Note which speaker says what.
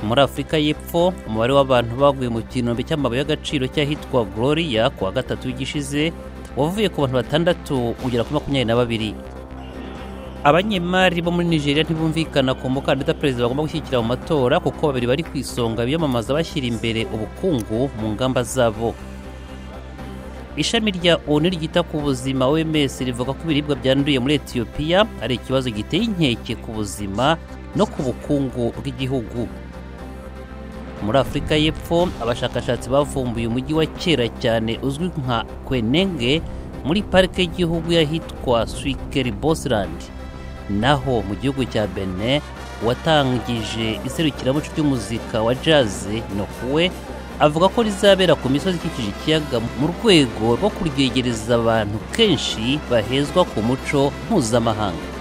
Speaker 1: Muri Afurika y'Epfo, umubare w'abantu baguye mu kinombe cy'amabuye y'agaciro cy'ahitwa Gloria ku wa gatatu w'igishize wavuye ku bantu 6 ugera kuri 22. Abanyemari bo muri Nigeria ntibumvikana ku mukandida perezida bagomba gushyigikira mu matora, kuko babiri bari ku isonga biyamamaza bashyira imbere ubukungu mu ngamba zabo. Ishami rya ONU ryita ku buzima OMS rivuga ko ibiribwa byanduye muri Ethiopia ari ikibazo giteye inkeke ku buzima no ku bukungu bw'igihugu. Muri Afurika y'Epfo, abashakashatsi bavumbuye umujyi wa kera cyane uzwi nka Kwenenge muri parike y'igihugu y'ahitwa Suikerbosrand. Naho mu gihugu cya Benin, watangije iserukiramuco ry'umuzika wa jazz Nokuwe avuga ko rizabera ku misozi ikikije ikiyaga mu rwego rwo kuryegereza abantu kenshi bahezwa ku muco mpuzamahanga.